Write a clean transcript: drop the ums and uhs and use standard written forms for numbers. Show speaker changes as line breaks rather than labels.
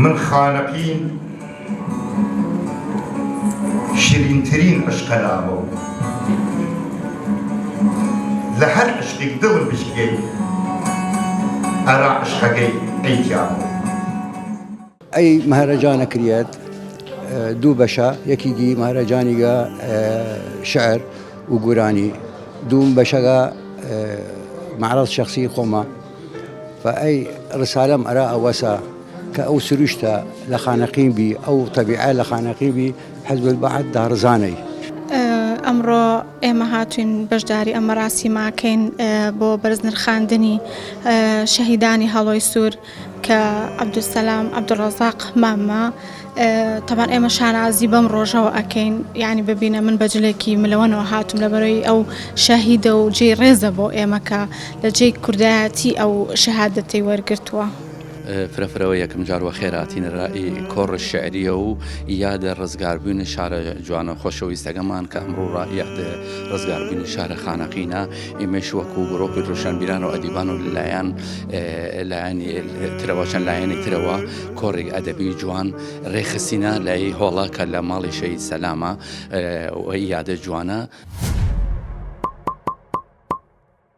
من خانەقین شیرینترین عشقە لامەو لە هەر عشقیگ دڵم بشکیەی ئەرا عشقەگەی ئەی تیامەو.
ئەی مەهرەجانە کریەێد دوو بەشە، یەکیگی مەهرەجانیگە شعر و گورانی، دووم بەشەگە مەعرەز شەخسی خوەمە، فە ئەی رسالەم ئەرا ئەوەسە کە ئەو سروشتە لە خانەقین بی، ئەو تەبیعە لە خانەقین بی، حزب البعث داڕزانەی.
ئەمڕۆ ئێمە هاتوین بەشداری ئەم مەراسیمە کەین بۆ بەرزنرخاندنی شەهیدانی هەڵۆی سوور کە عەبدولسەلام عەبدولڕەزاق مامە تەبان ئێمە شانازی بەم ڕۆژەوە ئەکەین یعنی ببینە من بە جلێکی ملەوەنەوە هاتوم لە بەرەی ئەو شەهیدە و جێی ڕێزە بۆ ئێمە کە لە جێی کوردایەتی ئەو شەهادەتەی وەرگرتووە.
فرە فرە وە یەکم جار وە خێر هاتین ئەرا ئی کۆڕ شعریە و یاد ڕزگاربوین شارە جوانە خۆشەویستەگەمان کە ئمڕوو ڕا یاد ڕزگاربوین شارە خانەقینە ئیمەیش وەکو گرۆپی ڕوشەنبیران و ئەدیبان و لەلایەن لایەنی ترەوە چەند لایەنی ترەوە کۆڕێک ئەدەبی جوان ڕێکخستینە لای هۆڵە کە لە ماڵی شەهید سەلامە و یادە جوانە.